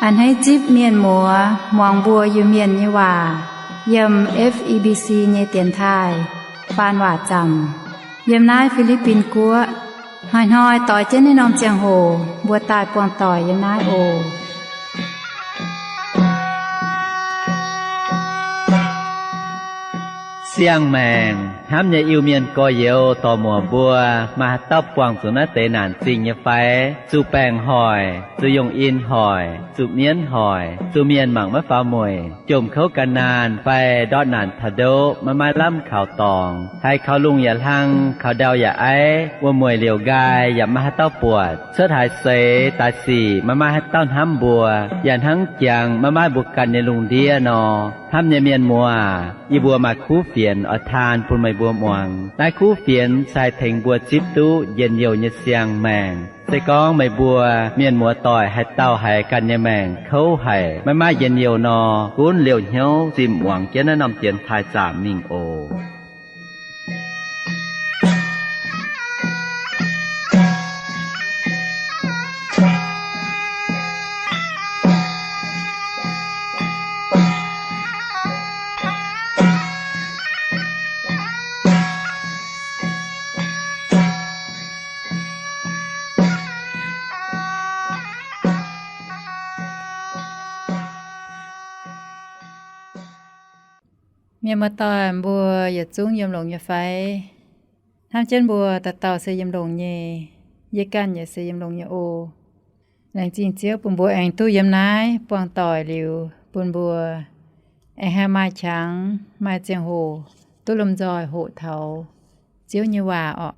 A'hneiv zipv mienh muoz muangx mbuo Iu-Mienh nyei waac yiem F E B C nyei dienx taaih faan waac zaamc yiem naaiv Fi^li^bin Guoqv. Hnoi-hnoi doix jienv naaiv norm ziangh hoc mbuo daaih buangh doic yiem naaiv oc. Siang-maengc hnamv nyei Iu-Mienh gorx-youz dorc-muoc mbuo, maaih haaix dauh buangh zuqc naaiv deix naanc zingh nyei fai? Zuqc baengc hoic, zuqc yungh in hoic, zuqc mienv hoic, zuqc mienh mangc maiv faaux mueic, jomc kouv gan naanh fai ndortv naanc taux ndoqv maiv maaih lamh kaux dorngx, haiz kaux lungh yaac hlang, kaux ndau yaac aiv, wuom-mueic liouc nqaai yaac maiv maaih haaix dauh buatc, cuotv haaix seix daaih sic maiv maaih haaix dauh hnamv mbuo, yaac hnangv jangx maiv maaih mbuo ganh nyei lungh ndiev nor. Hnamv nyei mienh muoz, yie mbuo maaih kuv fienx oix taan bun meih mbuo muangx. Naaiv kuv fienx se haih tengx mbuo zipv duqv njien-youh nyei siang-maengc. Se gorngv meih mbuo mienh muoz doic haaix dauh haiz ganh nyei maengc kouv haic, maiv maaih njien-youh nor, gunv liouh hnyouv zimh muangx jienv naaiv norm dienx taaih zaamc mingh oc. Mienh muoz-doic mbuo yietc zungv yiem longx nyei fai? Hnamv jienv mbuo dauh dauh se yiem longx nyei. Yie ganh yaac se yiem longx nyei oc. Laengz zingh Ziouv bun mbuo aengx duqv yiem naaiv buangh doic liuz, bun mbuo aengx haih maaih qangx, maaih ziangh hoc duqv lomh nzoih hoqc taux Ziouv nyei waac orqc.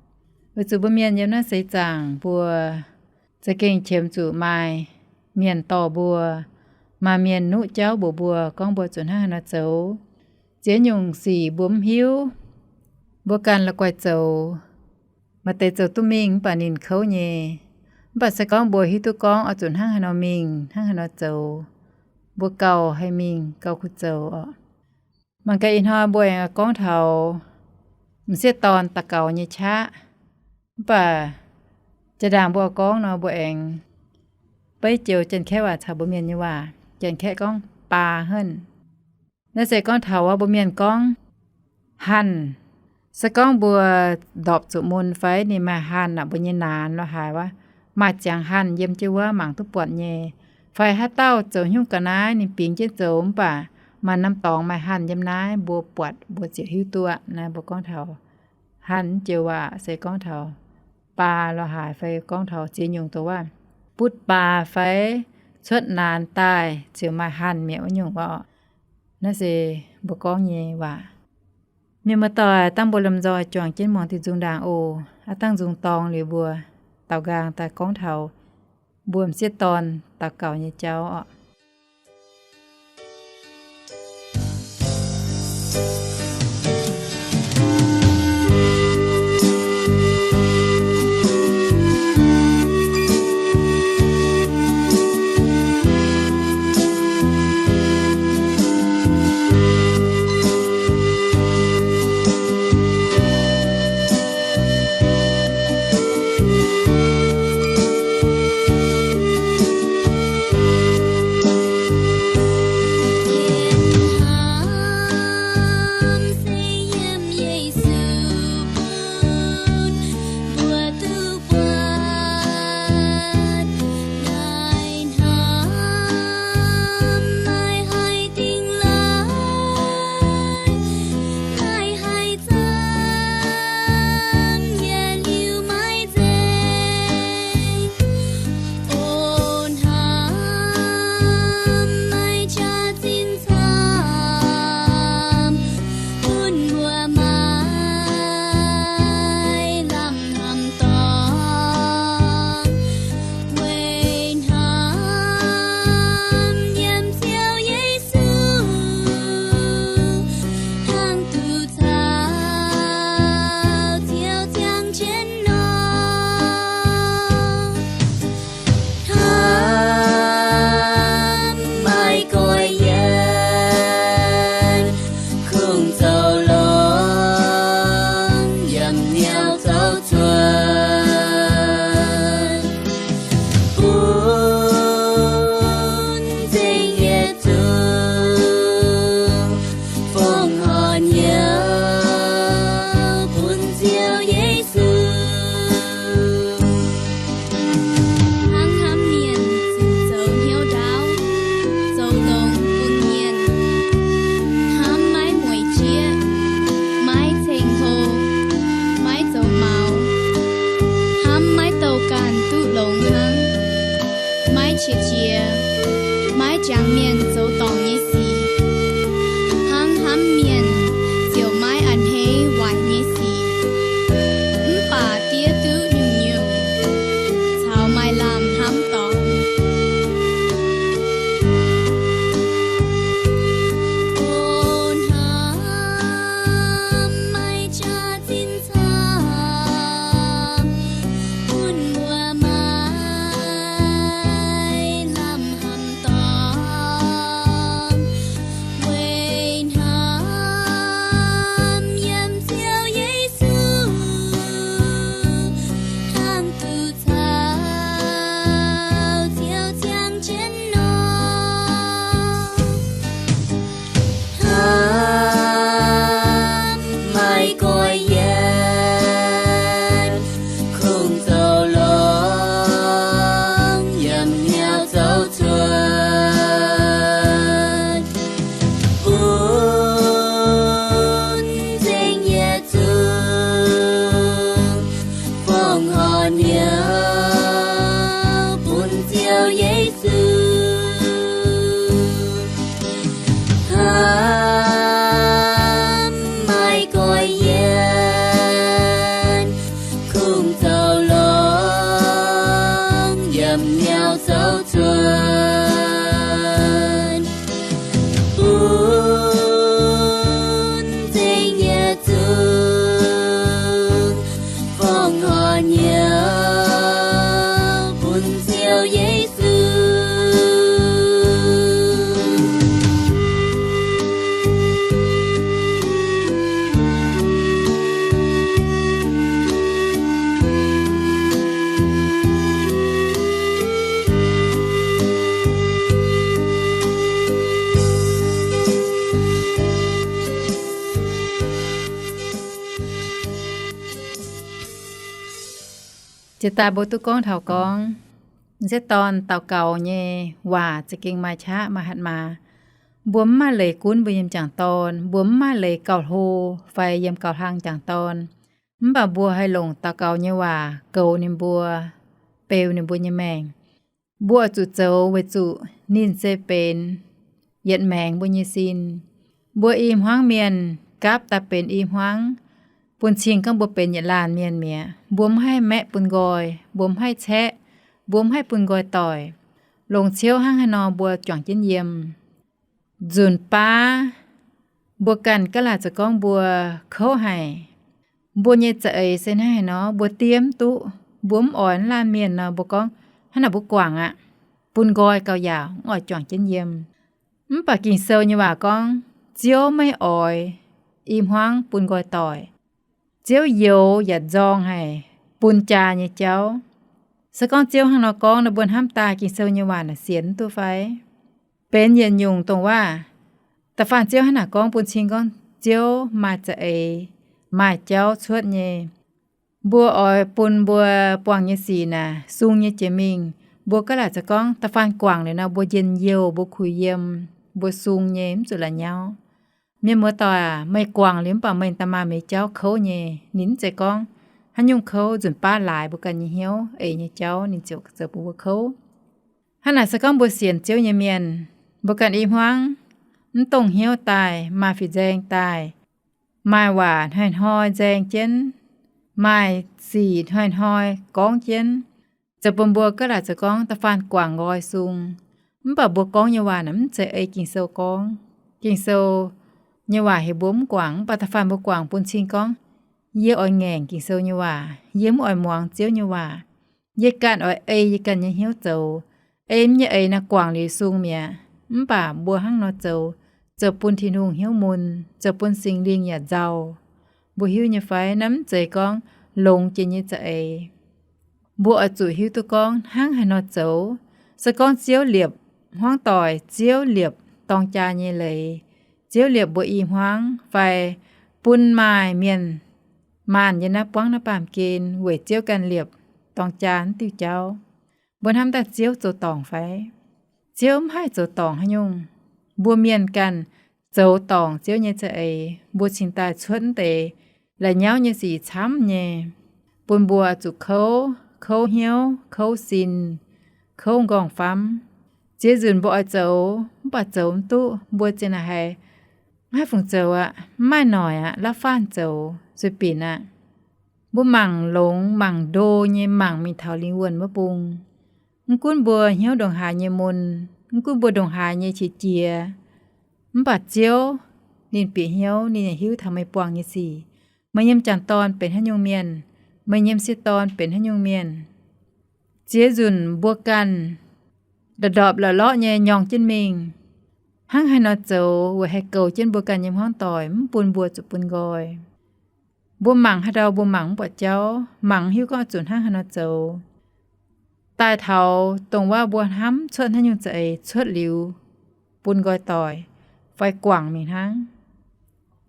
Weic zuqc mbuo mienh yiem naaiv seix zaangc mbuo za'gengh qiemx zuqc maaih mienh dorh mbuo, maaih mienh nuqv jauv mbuox mbuo, gorngv mbuo zuqc hnangv haaix nor zoux. Ziex nyungc sic mbuo mv hiuv, mbuo ganh la'guaih zoux, maaih deix zoux duqv mingh mv baac ninh kouv nyei. Mv baac se gorngv mbuo hiuv duqv gorngv oix zuqc hnangv haaix nor mingh, hnangv haaix nor zoux, mbuo gauh haih mingh, gauh kuh zoux orqc. Mangc gaax ih hnoi mbuo aengx gorngv taux m'sieqv dorn daux gaux nyei qaqv. Mv baac jaa-ndaangc mbuo gorngv nor mbuo aengx beiv joux Janx-Kaeqv waac caux mbuo Mienh nyei waac. Janx-Kaeqv gorngv baa henv. Naaiv se gorngv taux mbuo Mienh gorngv hanh. Se gorngv mbuo ndorpc zuqc mun fai ninh maaih hanh aqv, mbuo nyei naanc lorz haaix wuov, maaih ziangx hanh yiem jienv wuov mangc duqv buatc nyei. Fai haaix dauh zoux haaix nyungc ga'naaiv ninh bingx jienv zoux mv baac maaih norm dorngx maaih hanh yiem naaiv mbuo buatc mbuo ziouc hiuv duqv. Naaiv mbuo gorngv taux hanh joux waac se gorngv taux baa lorz haaix fai gorngv taux ziex nyungc doz waac, butv baa fai cuotv naanc daaih ziouc maaih hanh mi'aqv wuov nyungc orqc. Naaiv se mbuo gorngv nyei waac. Mienh muoz-doic, dangh mbuo lomh nzoih juangc jienv muangx diuh nzung ndaangc oc. Aav dangh nzung dorngx liuz mbuo daaux nqaang daaih gorngv taux mbuo m'sieqv dorn daux gaux nyei jauv orqc. Jiex daaih mbuo duqv gorngv taux gorngv, m'sieqv dorn daux gaux nyei waac za'gengh maaih qaqv maaih hatc maaz. Mbuo mv maaih leiz gunv mbuo nyei m'jangc dorn, mbuo mv maaih leiz gauh hlo fai yiem gauh hlang m'jangc dorn. Mv baac mbuo haih longc daux gaux nyei waac goux ninh mbuo, beu ninh mbuo nyei maengc. Mbuo oix zuqc zoux weic zuqc ninh se benx yietc maengx mbuo nyei sin. Mbuo i hmuangv mienh gapv daaih benx i hmuangv, bun cing gorngv mbuo benx yietc laanh mienh mi'aqv. Mbuo mv haih maeqv bun nqoi, mbuo mv haih caeqv, mbuo mv haih bun nqoi doic. Longc ciouv hnangv haaix nor mbuo juangc jienv yiem. Nzunc baav mbuo ganh gaav laaic zoux gorngv mbuo kouv haic. Mbuo nyei za'eix se hnangv haaix nor mbuo diev mv duqv, mbuo mv oix laanh mienh nor mbuo gorngv, hnangv naaic mbuo guangc aqv, bun nqoi gauh yaauc, mv oix juangc jienv yiem. Mv baac Ging-Sou nyei waac gorngv, Ziouv maiv oix i hmuangv bun nqoi doic. Ziouv youx yaac nzorng haic bun jaa nyei jauv. Se gorngv Ziouv hnangv nor gorngv nor, mbuo hnamv daaih Ging-Sou nyei waac naaic sienx duqv fai? Benx yietc nyungc dongh waac, da'faanh Ziouv hnangv naaic gorngv bun cing gorngv Ziouv maaih za'eix, maaih jauv cuotv nyei. Mbuo oix bun mbuo buangh nyei sic naaic sung nyei jiex mingh. Mbuo gaav laaic zoux gorngv da'faanh guangc liuz nor mbuo njien-youh, mbuo kuh yiem, mbuo sung nyei, mv zuqc la'nyauv. Mienh muoz-doic aac, meih guangc liuz mv baac meih da'maah meix jauv kouv nyei. Ninh mv zeiz gorngv haaix nyungc kouv, nzunc baav laaix mbuo ganh nyei hnyouv eix nyei jauv ninh ziouc zoux bun mbuo kouv. Hnangv naaic se gorngv mbuo sienx Ziouv nyei mienh, mbuo ganh i hmuangv mv dongh hnyouv daaih, maaih fin-nzaeng daaih, maaih waac hnoi-hnoi nzaeng jienv, maaih sic hnoi-hnoi gorngv jienv, zoux bun mbuo gaav laaic zoux gorngv da'faanh guangc nqoi sung. Mv baac mbuo gorngv nyei waac naaic mv zeiz ei Ging-Sou gorngv. Ging-Sou nyei waac heuc mbuo mv guangc, mv baac da'faanh mbuo guangc bun cing gorngv, yie oix ngaengc Ging-Sou nyei waac, yie mv oix muangx Ziouv nyei waac. Yie ganh oix ei yie ganh nyei hnyouv zoux. Ei mv nyei eix naaic guangc liuz sung mi'aqv. Mv baac mbuo hnangv nor zoux, zoux bun Tin-Hungh hnyouv mun, zoux bun Singx Lingh yaac nzauh. Mbuo hiuv nyei fai? Naaiv mv zeiz gorngv longx jiex nyei za'eix. Mbuo oix zuqc hiuv duqv gorngv hnangv haaix nor zoux. Se gorngv Ziouv liepc hmuangv doic, Ziouv liepc dorng jaa nyei leiz, Ziouv liepc mbuo i hmuangv, fai bun maaih mienh maanh yiem naaiv buangv naaiv baamh gen weic Ziouv ganh liepc dorng jaa naaiv diuh jauv, mbuo hnamv daaih Ziouv zoux dorngc fai? Ziouv mv haih zoux dorngc haaix nyungc. Mbuo mienh ganh zoux dorngc Ziouv nyei za'eix, mbuo cingx daaih cuotv deix la'nyauv nyei sic camv nyei, bun mbuo zuqc kouv, kouv hnyouv, kouv sin, kouv nqorngv-famv. Ziex nzunc mbuo oix zoux mv baac zoux mv duqv, mbuo ziouc naaic haiz mv haih fungc zoux aqv, mv maaih noic aqv, la'faanh zoux sueih binc aqv. Mbuo mangc longx, mangc ndo nyei mangc mingh taux lingh wuonh wuov bung. Mv gunv mbuo hnyouv ndongc haaix nyei mun, mv gunv mbuo ndongc haaix nyei qiex jiez, mv baac Ziouv ninh bieqc hnyouv, ninh yaac hiuv taux meih buangh nyei sic. Meih nyei m'jangc dorn benx haaix nyungc mienh, meih nyei m'sieqv dorn benx haaix nyungc mienh. Ziex nzunc mbuo ganh ndorpc-ndorpc lorqc-lorqc nyei nyorng jienv mingh, hnangv haaix nor zoux weic haih goux jienv mbuo ganh nyei hmuangv doic, mv bun mbuo zuqc bun nqoi. Mbuo mangc haaix ndau mbuo mangc mv buatc jauv, mangc mv hiuv gorngv zuqc hnangv haaix nor zoux. Daaih taux dongh waac mbuo hnamv cuotv haaix nyungc za'eix cuotv liuz bun nqoi doic fai guangc mingh hnangv.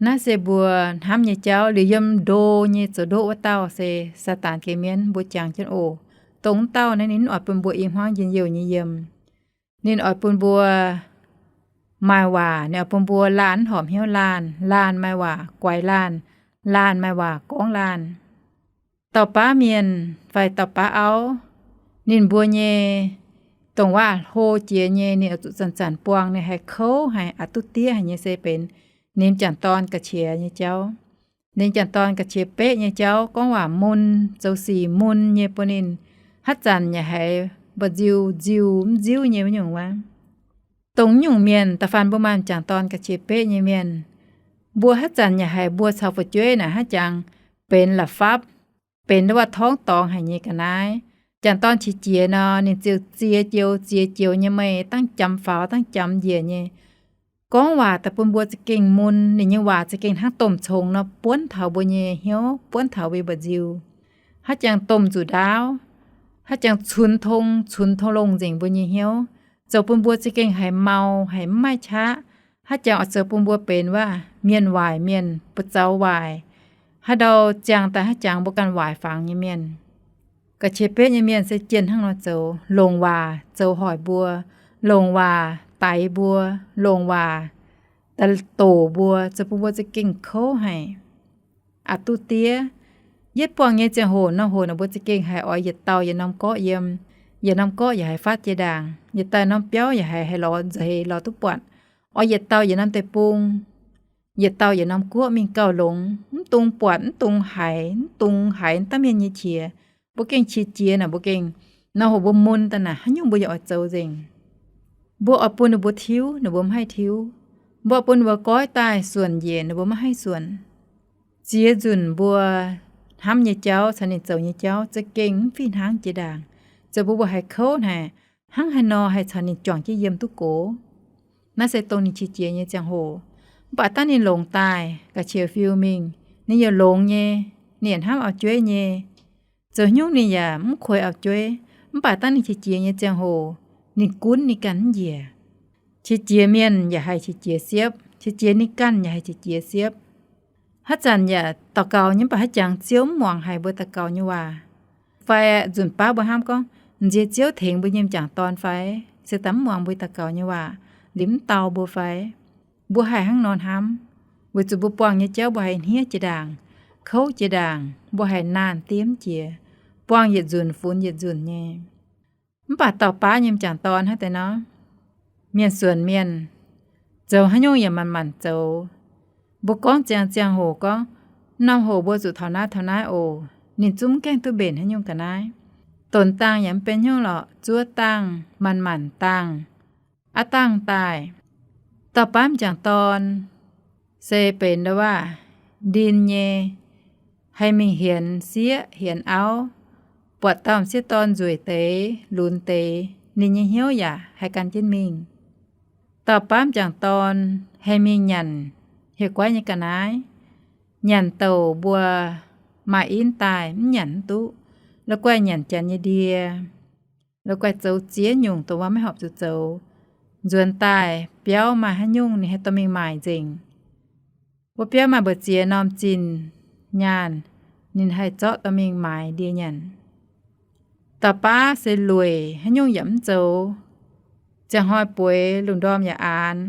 Naaiv se mbuo hnamv nyei jauv. Liuz yiem ndo nyei zoux ndoqv wuov dauh se Saadaan geh mienv, mbuo jangx jienv oc. Dongh wuov dauh naaiv ninh mv oix bun mbuo i hmuangv njien-youh nyei yiem. Ninh oix bun mbuo maaih waac, ninh oix bun mbuo laanh mv horpc hnyouv laanh, laanh maaih waac guaix laanh, laanh maaih waac gorngv laanh. Dauh baav mienh fai dauh baav auv, ninh mbuo nyei dongh waac hlo jiex nyei, ninh oix zuqc zanc-zanc buangh, ninh haih kouv, haih aqc duqv diev haic nyei se benx ninh m'jangc dorn ga'qiex nyei jauv. Ninh m'jangc dorn ga'qiex beqv nyei jauv, gorngv waac mun, zoux sic mun nyei bun ninh haaix zanc yaac haiz mba'nziu-nziu mv nziuv nyei wuov nyungc waac. Dongh nyungc mienh, da'faanh mbuo maaih m'jangc dorn ga'qiex beqv nyei mienh, mbuo haaix zanc yaac haiz mbuo caux fu'jueiv naaic haaix jangx benx la'fapv, benx ndau wuov torngv dorngx haic nyei ga'naaiv. M'jangc dorn qiex jiez nor, ninh ziouc ziex joux ziex joux nyei meih, dangv jamx faaux dangv jamx njiec nyei. Gorngv waac daaih bun mbuo za'gengh mun, ninh nyei waac za'gengh hnangv domh congx nor buonv taux mbuo nyei hnyouv, buonv taux mbuo nyei mba'nziu. Haaix jangx domh nzuqc ndaauv, haaix jangx cunx tong, cunx tong longh nzengc mbuo nyei hnyouv, zoux bun mbuo za'gengh haiz mau, haiz mv maaih qaqv. Haaix jangx oix zoux bun mbuo benx waac mienh waaic, mienh buoz-zaux waaic. Haaix ndau ziangh daaih haaix jangx mbuo ganh waaic fangx nyei mienh. Ga'qiex betv nyei mienh se jienh hnangv nor zoux, longc waac zoux hoic mbuo, longc waac daix mbuo, longc waac doqc mbuo, zoux bun mbuo za'gengh kouv haic. Aqc duqv diev. Yietv buangh nyei ziangh hoc nor, hoc naaic mbuo za'gengh haiz oix yietc dauh yietc norm gorqv yiem, yietc norm gorqv yaac haiz fatv jiex ndaangc, yietc dauh norm biauv yaac haiz, haiz lorz nzeix lorz duqv buatc. Oix yietc dauh yietc norm deic-bung, yietc dauh yietc norm guoqv mingh gauh longx, mv dungx buatc, mv dungx haiz, mv dungx haiz dangv mienh nyei qiex. Mbuo gengh qiex jiez naaic, mbuo gengh, nor hoc mbuo mun daaih naaic, haaix nyungc mbuo yaac oix zoux nzengc. Mbuo oix bun ninh mbuo tiuv, ninh mbuo maiv haih tiuv. Mbuo oix bun ninh mbuo goiv daaih suonc njiec, ninh mbuo maiv haih suonc. Ziex nzunc mbuo hnamv nyei jauv caux ninh zoux nyei jauv za'gengh mv fih hnangv jiex ndaangc, zoux bun mbuo haiz kouv haic. Hnangv haaix nor haih caux ninh juangc jienv yiem duqv gox? Naaiv se dongh ninh qiex jiez nyei ziangh hoc. Mv baac dangv ninh longx daaih, ga'qiex fiu mingh, ninh yaac longx nyei, ninh yaac hnamv auv-jueiv nyei. Zoux nyungc ninh yaac mv kueix auv-jueiv. Mv baac dangv ninh qiex jiez nyei ziangh hoc, ninh gunv ninh ganh mv njiec. Qiex jiez mienh yaac haih qiex jiez siepv, qiex jiez ninh ganh yaac haih qiex jiez siepv. Haaix zanc yaac daux gaux nyei, mv baac haaix jangx Ziouv mv muangx haic mbuo daux gaux nyei waac. Fai nzunc baav mbuo hnamv gorngv, nziex Ziouv tengx mbuo nyei m'jangc dorn fai, se daaih mv muangx mbuo daux gaux nyei waac, liuz mv dau mbuo fai. Mbuo haih hnangv nor hnamv, weic zuqc mbuo buangh nyei jauv mbuo haiz hniev jiex ndaangc, kouv jiex ndaangc, mbuo haiz naanh diev mv jiex, buangh yietc nzunc funx yietc nzunc nyei. Mv baac dauh baav nyei m'jangc dorn hnangv deix nor, mienh suonc mienh, zoux haaix nyungc yaac manc-manc zoux. Mbuo gorngv ziangh ziangh hoc gorngv, norm hoc mbuo zuqc taux naaiv taux naaiv oc. Ninh zungv mv gaengh duqv mbenc haaix nyungc ga'naaiv. Donx dangh yaac mv benx haaix nyungc lorqc, zuov dangh, manc-manc dangh, aav dangh daaih. Dauh baav m'jangc dorn se benx ndau-waav ndin nyei, haih mingh hienx sieqv hienx auv, buatc dauh m'sieqv dorn nzueic deix lunx deix, ninh nyei hnyouv yaac haih gan jienv mingh. Dauh baav m'jangc dorn haih mingh nyanc hieh guaiv nyei ga'naaiv, nyanc douc mbuo maaih inv daaih mv nyanc mv duqv, la'guaih nyanc janx nyei ndie, la'guaih zoux ziex nyungc dongh wuov maiv horpc zuqc zoux. Nzuonx daaih biauv maaih haaix nyungc ninh haih dorh mingh maaic nzengc. Wuov biauv maaih mbu'ziex norm zinh nyaanh, ninh haih zorqv dorh mingh maaiz ndie nyanc. Dauh baav se lueic, haaix nyungc yaac mv zoux. Ziangh hnoi bueix lungh ndorm yaac aanx.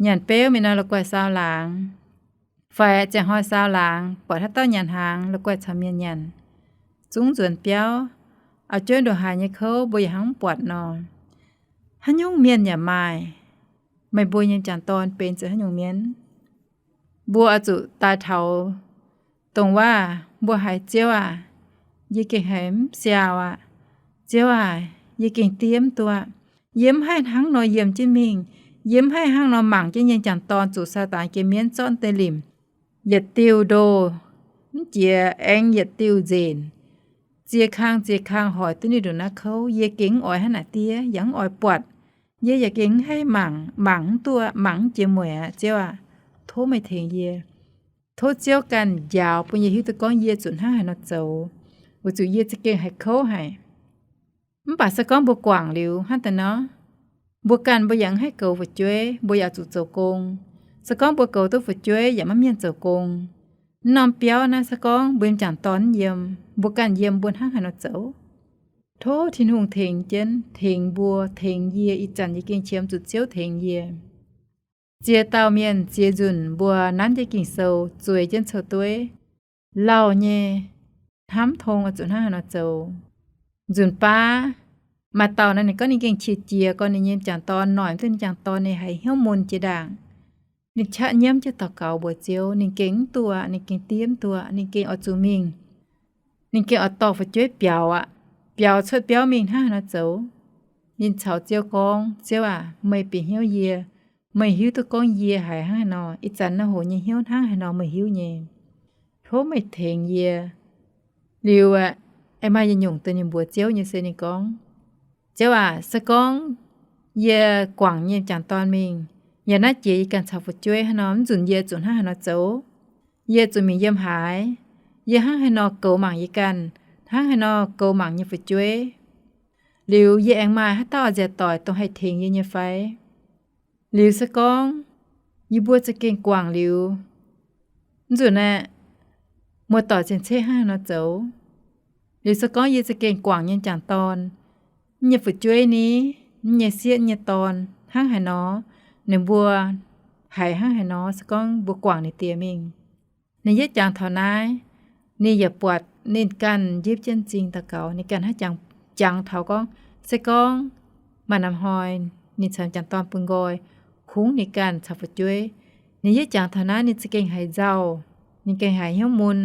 Nyanc beuv mingh nor la'guaih saau laangz, fai ziangh hnoi saau laangz buatc haaix dauh nyanc hnaangx, la'guaih caux mienh nyanc. Zungv nzuonx biauv, auv-jueiv ndongc haaix nyei kouv mbuo yaac hnangv mv buatc nor. Haaix nyungc mienh yaac maaih. Meih mbuo nyei m'jangc dorn benx zuqc haaix nyungc mienh? Mbuo oix zuqc daaih taux dongh waav mbuo haiz, Ziouv aac, yie gengh haiz mv siaaux aqv. Ziouv aac, yie gengh diev mv duqv aqv. Yie mv haih hnangv nor yiem jienv mingh. Yie mv haih hnangv nor mangc jienv yie nyei m'jangc dorn zuqc Saadaan jiex mienv zorqv deix limc, yietc diuh ndoh mv jiex, aengx yietc diuh nzenc, ziex kang ziex kang hoic duqv ninh ndongc naaiv kouv. Yie gengh mv oix hnangv naaic diev, yaac mv oix buatc. Yie yaac gengh mv haih mangc, mangc mv duqv, mangc mv jiex mueic aqv. Ziouv aac, tov meih tengx yie. Tov Ziouv ganh njaaux bun yie hiuv duqv gorngv yie zuqc hnangv haaix nor zoux, weic zuqc yie za'gengh haiz kouv haic. Mv baac se gorngv mbuo guangc liuz hnangv daaih nor, mbuo ganh mbuo yaac mv haih goux fu'jueiv, mbuo yaac zuqc zoux gong. Se gorngv mbuo goux duqv fu'jueiv yaac maiv mienh zoux gong. Mv norm biauv naaiv se gorngv mbuo m'jangc dorn mv yiem, mbuo ganh yiem mbuo hnangv haaix nor zoux? Tov Tin-Hungh tengx jienv, tengx mbuo, tengx yie. Ih zanc yie gengh qiemx zuqc Ziouv tengx yie. Ziex dauh mienh ziex nzunc mbuo nanv jienv Ging-Sou, zueiz jienv coux-dueiv, lauh nyei hnamv tong oix zuqc hnangv haaix nor zoux. Nzunc baav maaih dauh naaiv, ninh gorngv ninh gengh qiex jiez gorngv ninh nyei m'jangc dorn, noic mv duqv ninh m'jangc dorn, ninh haiz hnyouv mun jiex ndaangc. Ninh qaqv nyiemv jienv daux gaux mbuox Ziouv, ninh gengh mv duqv aqv, ninh gengh diev mv duqv aqv, ninh gengh oix zuqc mingh. Ninh gengh oix dorh fu'jueiv biaux aqv. Biaux cuotv biauv mingh hnangv haaix nor zoux? Ninh caux Ziouv gorngv, Ziouv aac, meih bieqc hnyouv yie. Meih hiuv duqv gorngv yie haiz hnangv haaix nor, ih zanc naaiv hoc nyei hnyouv hnangv haaix nor meih hiuv nyei. Tov meih tengx yie. Liuz aeqv, aengx maaih yietc nyungc deix ninh mbuox Ziouv nyei se ninh gorngv, Ziouv aac, se gorngv yie guangc nyei m'jangc dorn mingh, yaac naaiv jiex yie ganh caux fu'jueiv hnangv nor, mv nzunc yie zuqc hnangv haaix nor zoux? Yie zuqc mingh yiem haaix? Yie hnangv haaix nor goux mangc yie ganh? Hnangv haaix nor goux mangc nyei fu'jueiv? Liuz yie aengx maaih haaix dauh nziaauc doic dongh haih tengx yie nyei fai? Liuz se gorngv yie mbuo za'gengh guangc liuz, mv nzunc aeqv, muoz-doic cien-ceqv hnangv haaix nor zoux? Liuz se gorngv yie za'gengh guangc nyei m'jangc dorn, nyei fu'jueiv ni, nyei sieqv nyei dorn hnangv haaix nor, ninh mbuo haiz hnangv haaix nor, se gorngv mbuo guangc ninh diex mingh, ninh yietv jangx taux naaiv, ninh yaac buatc ninh ganh njipv jienv m'zing daux gaux, ninh ganh hnangv jangx, jangx taux gorngv, se gorngv maaih norm hnoi ninh caux m'jangc dorn bun nqoi, kungx ninh ganh caux fu'jueiv. Ninh yietv jangx taux naaiv ninh za'gengh haiz nzauh, ninh gengh haiz hnyouv mun,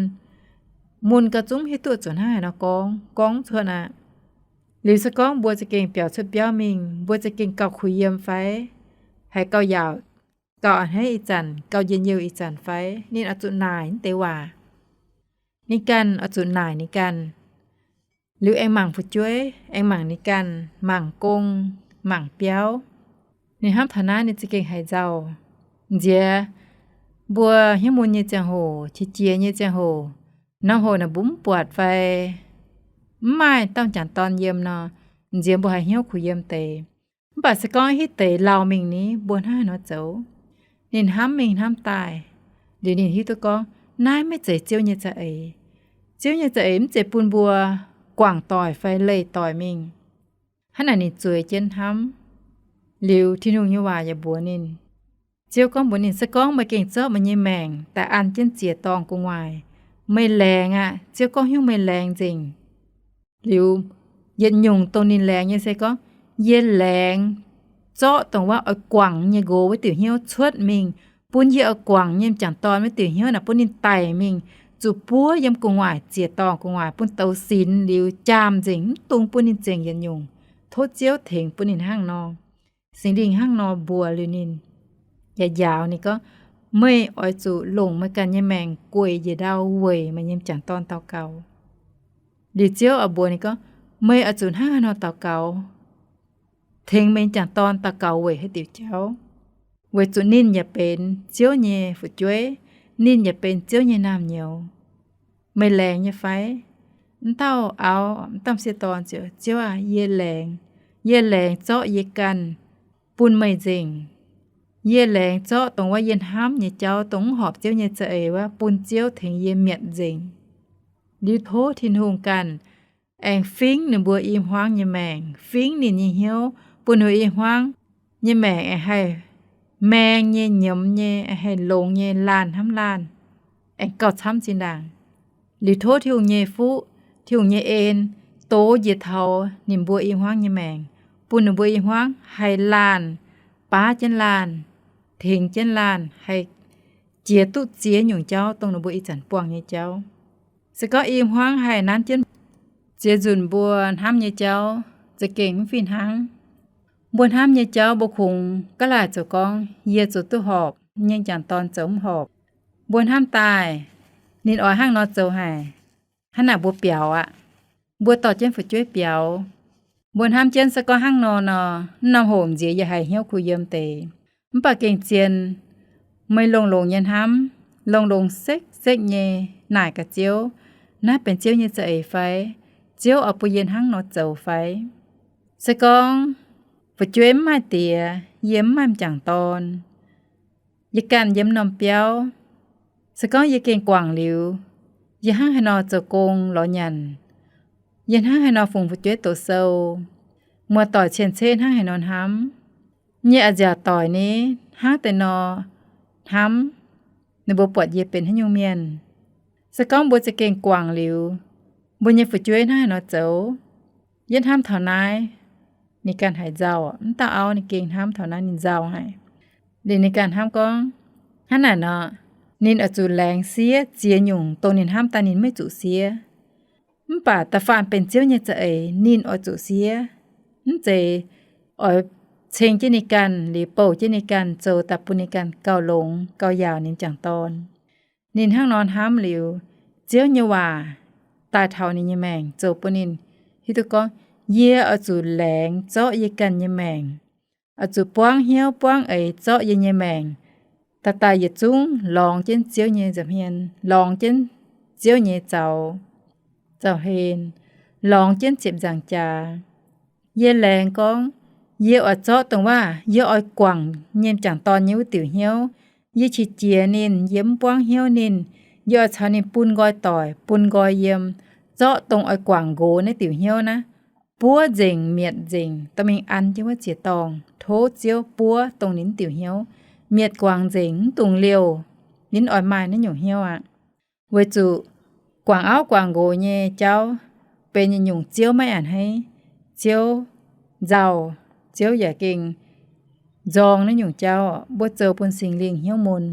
mun gauh zungv hiuv duqv zuqc hnangv haaix nor gorngv, gorngv cuotv aqv. Liuz se gorngv mbuo za'gengh biaux cuotv biauv mingh, mbuo za'gengh gauh kuh yiem fai, haiz gauh yaauc, gauh a'hneiv ih zanc, gauh njien-youh ih zanc fai, ninh oix zuqc naaic naaiv deix waac. Ninh ganh oix zuqc naaic ninh ganh. Liuz aengx mangc fu'jueiv, aengx mangc ninh ganh, mangc gong, mangc biauv. Ninh hnamv taux naaiv ninh za'gengh haiz nzauh. Nziex mbuo hnyouv mun nyei ziangh hoc, qiex jiez nyei ziangh hoc, norm hoc naaic mbuo mv buatc fai mv maaih dauh m'jangc dorn yiem nor, nziex mbuo haiz hnyouv kuh yiem deix. Mv baac se gorngv hitv deix lauh mingh ni, mbuo hnangv haaix nor zoux? Ninh hnamv mingh hnamv daaih, liuz ninh hiuv duqv gorngv naaiv maiv zeiz Ziouv nyei za'eix. Ziouv nyei za'eix mv zeiz bun mbuo guangc doic fai leih doic mingh. Hnangv naaic ninh zueiz jienv hnamv. Liuz Tin-Hungh nyei waac yaac mbuox ninh, Ziouv gorngv mbuox ninh, se gorngv meih gengh zorqv meih nyei maengc daaih an jienv ziec-dorngh gu'nguaaic, meih laengz aqv. Ziouv gorngv hnyouv meih laengz nzengc. Liuz yietc nyungc dongh ninh laengz nyei se gorngv, yie laengz zorqv dongh wuov oix guangc nyei nqox wuov diuc hnyouv cuotv mingh, bun yie oix guangc nyei m'jangc dorn wuov diuc hnyouv naaic bun ninh daic mingh, zuqc buov yiem gu'nguaaic, ziec-dorngh gu'nguaaic, bun douz sinx liuz jaam nzengc, mv dungx bun ninh zengc yietc nyungc. Tov Ziouv tengx bun ninh hnangv nor. Singx Lingh hnangv nor mbuox liuz ninh, yaac njaaux ninh gorngv, meih oix zuqc longc meih ganh nyei maengc gueic njiec ndau weic meih nyei m'jangc dorn daux gaux. Liuz Ziouv oix mbuox ninh gorngv, meih oix zuqc hnangv haaix nor daux gaux, tengx meih m'jangc dorn daux gaux weic haaix diuc jauv? Weic zuqc ninh yaac benx Ziouv nyei fu'jueiv, ninh yaac benx Ziouv nyei naamh nyouz. Meih laengz nyei fai? M'dauh auv, m'dauh m'sieqv dorn ziouc, Ziouv aac, yie laengz. Yie laengz zorqv yie ganh bun meih nzengc. Yie laengz zorqv dongh wuov yie hnamv nyei jauv, dongh mv horpc Ziouv nyei za'eix wuov, bun Ziouv tengx yie mietc nzengc. Liuz tov Tin-Hungh ganh aengx fingv ninh mbuo i hmuangv nyei maengc, fingv ninh nyei hnyouv, bun ninh mbuo i hmuangv nyei maengc aengx haih maeng nyei, nyiemz nyei, aengx haih longx nyei, laanh hnamv laanh, aengx gauh camv zinh ndaangc. Liuz tov Tin-Hungh nyei fuqv, Tin-Hungh nyei en, dox njiec taux ninh mbuo i hmuangv nyei maengc, bun ninh mbuo i hmuangv haih laanh, baav jienv laanh, tengx jienv laanh, haih jiex duqv ziex nyungc jauv dongh ninh mbuo ih zanc buangh nyei jauv. Se gorngv i hmuangv haih nanv jienv ziex nzunc mbuo hnamv nyei jauv, za'gengh mv fih hnangv. Mbuo hnamv nyei jauv mbuo kungx gaav laaic zoux gorngv, yie zoux duqv horpc, nyei m'jangc dorn zoux mv horpc. Mbuo hnamv daaih, ninh oix hnangv nor zoux haic. Hnangv naaic mbuo biaux aqv. Mbuo dorh jienv fu'jueiv biaux. Mbuo hnamv jienv se gorngv hnangv nor nor, mv norm hoc nziex yie haiz hnyouv kuh yiem deix. Mv baac gengh zien, meih longx-longx nyei hnamv, longx-longx sekv-sekv nyei naaic gaax Ziouv, naaiv benx Ziouv nyei za'eix fai? Ziouv oix bun yie hnangv nor zoux fai? Se gorngv fu'jueiv mv maaih diex, yie mv maaih m'jangc dorn, yie ganh yiem norm biauv, se gorngv yie gengh guangc liuz, yie hnangv haaix nor zoux gong lorz nyanc, yie hnangv haaix nor fungx fu'jueiv doqc sou, muoz-doic cien-ceqv hnangv haaix nor hnamv, nyei a'nziaauc doic ni hnangv deix nor hnamv, ninh mbuo buatc yie benx haaix nyungc mienh. Se gorngv mbuo za'gengh guangc liuz, mbuo nyei fu'jueiv hnangv haaix nor zoux, yie hnamv taux naaiv, ninh ganh haiz nzauh. Mv dauh auv ninh gengh hnamv taux naaiv ninh nzauh haic. Liuz ninh ganh hnamv gorngv, hnangv naaic nor, ninh oix zuqc laengz siev ziex nyungc dongh ninh hnamv daaih ninh maiv zuqc siev. Mv baac da'faanh benx Ziouv nyei za'eix ninh oix zuqc siev. Mv zeiz oix ceng jienv ninh ganh liuz bouh jienv ninh ganh zoux daaih bun ninh ganh gauh longx gauh yaauc ninh m'jangc dorn. Ninh hnangv nor hnamv liuz, Ziouv nyei waac daaih taux ninh nyei maengc zoux bun ninh hiuv duqv gorngv, yie oix zuqc laengz zorqv yie ganh nyei maengc, oix zuqc buangv hnyouv buangv eix zorqv yie nyei maengc, daaih daaih yietc zungv lorngx jienv Ziouv nyei nza'hmien, lorngx jienv Ziouv nyei zaux, zaux hlen, lorngx jienv ziepc nzaangc jaax. Yie laengz gorngv, yie oix zorqv dongh waac yie oix guangc nyei m'jangc dorn nyei wuov diuc hnyouv. Yie qiex jiez ninh, yie mv buangv hnyouv ninh. Yie oix caux ninh bun nqoi doic, bun nqoi yiem, zorqv dongh oix guangc nqox naaiv diuc hnyouv naaiv, buov nzengc, mietc nzengc, dorh mingh an jienv wuov ziex dorngh, tov Ziouv buov dongh ninh diuc hnyouv, mietc guangc nzengc, mv dungx liouh ninh oix maaih naaiv nyungc hnyouv aqv. Weic zuqc guangc auv guangc nqox nyei jauv benx yietc nyungc Ziouv maiv a'hneiv, Ziouv nzauh, Ziouv yaac gengh nzorng naaiv nyungc jauv. Mbuo zoux bun Singx Lingh hnyouv mun.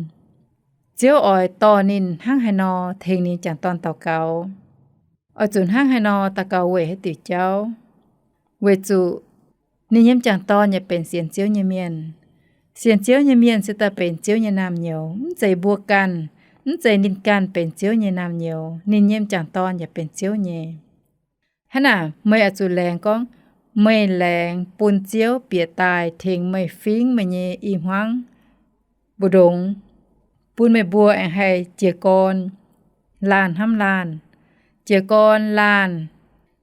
Ziouv oix dorh ninh hnangv haaix nor tengx ninh jangc dorn daux gaux, oix zuqc hnangv haaix nor daux gaux weic haaix diuc jauv. Weic zuqc ninh nyei m'jangc dorn yaac benx sienx Ziouv nyei mienh. Sienx Ziouv nyei mienh se daaih benx Ziouv nyei naamh nyouz. Mv zeiz mbuo ganh, mv zeiz ninh ganh benx Ziouv nyei naamh nyouz, ninh nyei m'jangc dorn yaac benx Ziouv nyei. Hnangv naaic, meih oix zuqc laengz gorngv meih laengz bun Ziouv bieqc daaih tengx meih fingx meih nyei i hmuangv mbu'ndongx, bun meih mbuo aengx haih jiez gorn laanh hnamv laanh, jiez gorn laanh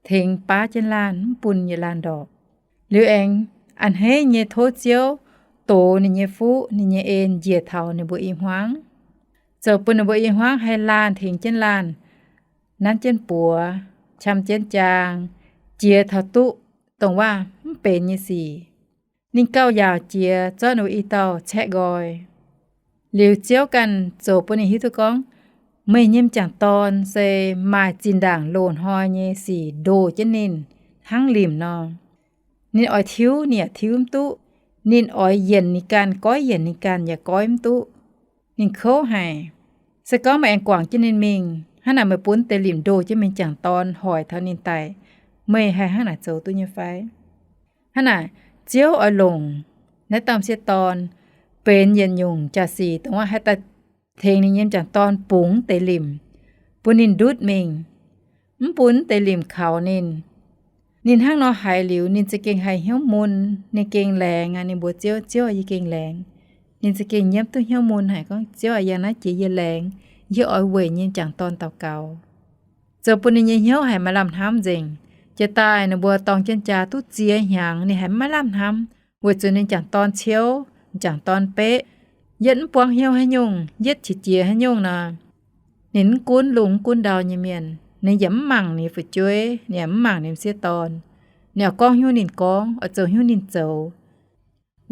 tengx baav jienv laanh, mv bun yietc laanh ndorpc. Liuz aengx a'hneiv nyei tov Ziouv dox ninh nyei fuqv, ninh nyei en njiec taux ninh mbuo i hmuangv, zoux bun ninh mbuo i hmuangv haih laanh tengx jienv laanh, nanv jienv buoz, qam jienv jaang, jiex taux duqv dongh waac mv benx nyei sic. Ninh gauh yaauc jiex zorqv ninh mbuo i dauh caeqv nqoi. Liuz Ziouv ganh zoux bun ninh hiuv duqv gorngv, meih nyei m'jangc dorn se maaih zinh ndaangc loz-hnoi nyei sic ndoh jienv ninh hnangv limc nor. Ninh oix tiuv, ninh yaac tiuv mv duqv. Ninh oix yienc ninh ganh, goiv yienc ninh ganh yaac goiv mv duqv. Ninh kouv haic. Se gorngv meih aengx guangc jienv ninh mingh, hnangv naaic meih bun deix limc ndoh jienv mingh, m'jangc dorn hoic taux ninh daic, meih haih hnangv naaic zoux duqv nyei fai? Hnangv naaic, Ziouv oix longc naaiv dauh m'sieqv dorn benx yietc nyungc jaax-sic dongh waac haih daaih tengx ninh nyei m'jangc dorn bungx deix limc, bun ninh ndutv mingh, mv bun deix limc kaux ninh. Ninh hnangv nor haiz liuz, ninh za'gengh haih hnyouv mun, ninh gengh laengz aqv. Ninh mbuox Ziouv, Ziouv, yie gengh laengz. Ninh za'gengh nyiemv duqv hnyouv mun haic gorngv, Ziouv aac, yangh naaiv jiex yie laengz, yie oix weic nyei m'jangc dorn daux gaux. Zoux bun ninh nyei hnyouv haiz maaih lamh hnamv nzengc. Jiex daaih ninh mbuo dorng jienv jaa duqv ziex hnyangx, ninh haiz maiv lamh hnamv, weic zuqc ninh m'jangc dorn ciouv, m'jangc dorn beqv, yietv mv buangv hnyouv haaix nyungc, yietv qiex jiez haaix nyungc nor. Ninh mv gunv lungh mv gunv ndau nyei mienh, ninh yaac mv mangc ninh fu'jueiv, ninh yaac mv mangc ninh m'sieqv dorn. Ninh oix gorngv hnyouv ninh gorngv, oix zoux hnyouv ninh zoux.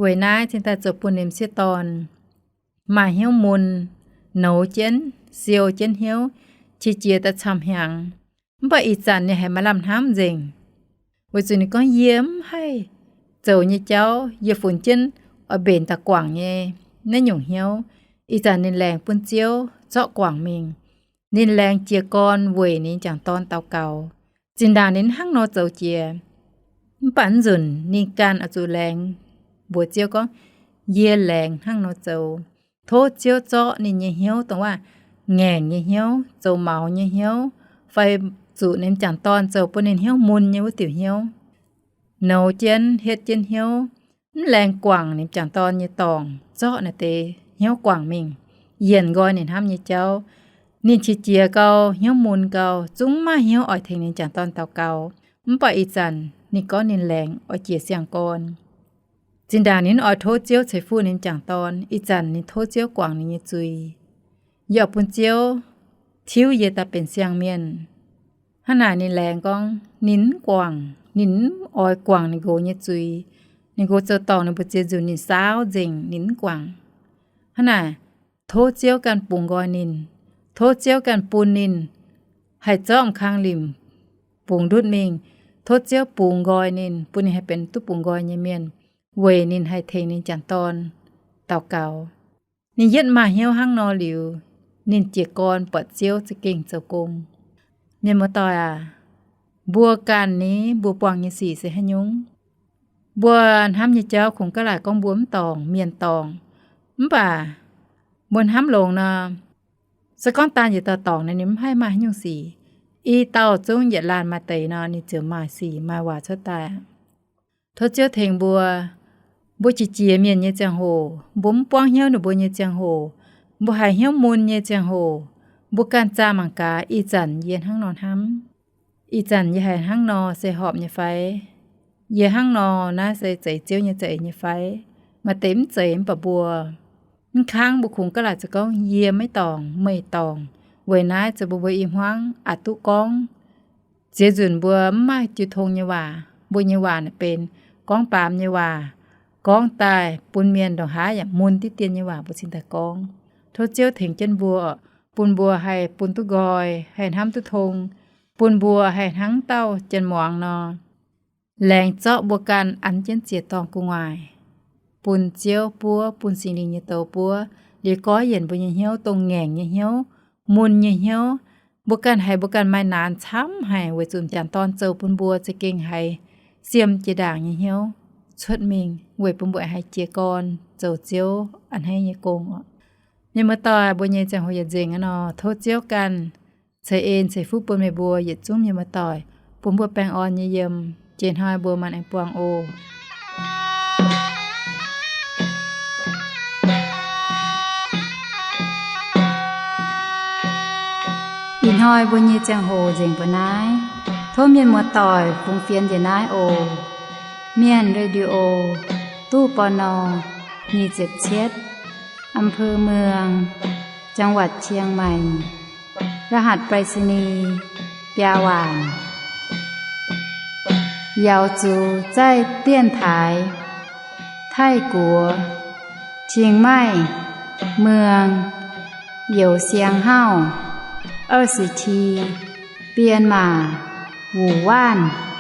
Weic naaiv cingx daaih zoux bun ninh m'sieqv dorn maaih hnyouv mun, nouz jienv, siou jienv hnyouv, qiex jiez daaih camv hnyangx. Mv baac ih zanc ninh haiz maaih lamh hnamv nzengc, weic zuqc ninh gorngv, Yie mv haih zoux nyei jauv, yie funx jienv oix mbenc daaih guangc nyei naaiv nyungc hnyouv. Ih zanc ninh laengz bun Ziouv zorqv guangc mingh. Ninh laengz jiez gorn weic ninh m'jangc dorn daux gaux. Zinh ndaangc ninh hnangv nor zoux jiex, mv baac mv nzunc ninh ganh oix zuqc laengz mbuox Ziouv gorngv, Yie laengz hnangv nor zoux. Tov Ziouv zorqv ninh nyei hnyouv dongh waac ngaengc nyei hnyouv, zoux maux nyei hnyouv, fai zuqc ninh m'jangc dorn zoux bun ninh hnyouv mun nyei wuov diuc hnyouv, nouz jienv hietv jienv hnyouv, mv laengz guangc ninh m'jangc dorn nyei dorngc, zorqv naaiv deix hnyouv guangc mingh, yienc nqoi ninh hnamv nyei jauv. Ninh qiex jiez gau, hnyouv mun gau, zungv maiv hnyouv oix tengx ninh m'jangc dorn daux gaux. Mv baac ih zanc ninh gorngv ninh laengz oix jiez siang-gorn. Zinh ndaangc ninh oix tov Ziouv ceix fuqv ninh m'jangc dorn, ih zanc ninh tov Ziouv guangc ninh nyei zuiz. Yie oix bun Ziouv tiuv yie daaih benx siang-mienh. Hnangv naaic ninh laengz gorngv ninh mv guangc, ninh mv oix guangc ninh nqox nyei zuiz. Ninh nqox zoux dorngc ninh mbu'ziex nzunc ninh saauv nzengc, ninh mv guangc. Hnangv naaic, tov Ziouv ganh bungx nqoi ninh. Tov Ziouv ganh bun ninh haih zorqv m'kang limc bungx ndutv mingh. Tov Ziouv bungx nqoi ninh, bun ninh haih benx duqv bungx nqoi nyei mienh, weic ninh haih tengx ninh m'jangc dorn daux gaux. Ninh yietv maaih hnyouv hnangv nor liuz, ninh jiez gorn buatc Ziouv za'gengh zoux gong. Mienh muoz-doic aac, mbuo ganh ni, mbuo buangh nyei sic se haaix nyungc? Mbuo hnamv nyei jauv kungx ga'laaic gorngv mbuo mv dorngc, mienh dorngc. Mv baac mbuo hnamv longx nor, se gorngv daan yietc dauh dorngc nor, ninh mv haih maaih haaix nyungc sic. I dauh zungv yietc laanh maaih deix nor, ninh ziouc maaih sic maaih waac cuotv daaih. Tov Ziouv tengx mbuo, mbuo qiex jiez mienh nyei ziangh hoc, mbuo mv buangv hnyouv ninh mbuo nyei ziangh hoc, mbuo haiz hnyouv mun nyei ziangh hoc, mbuo ganh zaah mangc gaax, ih zanc yie hnangv nor hnamv, ih zanc yie haiz hnangv nor se horpc nyei fai? Yie hnangv nor naaiv se zeiz Ziouv nyei za'eix nyei fai? Maaih deix mv zeiz, mv baac mbuo mv kangv, mbuo kungx ga'laaic zoux gorngv, yie maiv dorngc, meih dorngc. Weic naaiv zoux bun mbuo i hmuangv aqc duqv gorngv, Ziex nzunc mbuo mv maaih jiu tong nyei waac, mbuo nyei waac naaic benx gorngv baamz nyei waac, gorngv daaih bun mienh ndongc haaix yaac mun diqv dien nyei waac mbuo cingx daaih gorngv. Tov Ziouv tengx jienv mbuo, bun mbuo haih bun duqv nqoi, haih hnamv duqv tong, bun mbuo haih hnangv dauh janx-muangz nor, laengz zorqv mbuo ganh an jienv ziec dorngh gu'nguaaic, bun Ziouv buov, bun Singx Lingh nyei douz buov, liuz goiv yienc mbuo nyei hnyouv, dongh ngaengc nyei hnyouv, mun nyei hnyouv. Mbuo ganh haiz mbuo ganh maaih naanx camv haic weic zuqc m'jangc dorn zoux bun mbuo za'gengh haiz siem jiex ndaangc nyei hnyouv cuotv mingh weic bun mbuo haiz jiez gorn zoux Ziouv a'hneiv nyei gong oc. Mienh muoz-doic, mbuo nyei ziangh hoc yietc nzengc aqv nor, tov Ziouv ganh ceix en ceix fuqv bun meih mbuo yietc zungv mienh muoz-doic, bun mbuo baengh orn nyei yiem. Jiex hnoi mbuo maanc aengx buangh oc. Ih hnoi mbuo nyei ziangh hoc nzengc mbuo naaiv. Tov mienh muoz-doic fungx fienx njiec naaiv oc. Mienh Radio, ตู้ ปณ. nyic ziepc cietv, อำเภอเมือง จังหวัดเชียงใหม่ รหัสไปรษณีย์ biaa waanc. Yaux zuqc zaih 电台 Taiv-Guoqv, Chiang Mai, Mueang, Youz Siang Hauv, 二十七, Bienmaac, Wuoqc Waanv.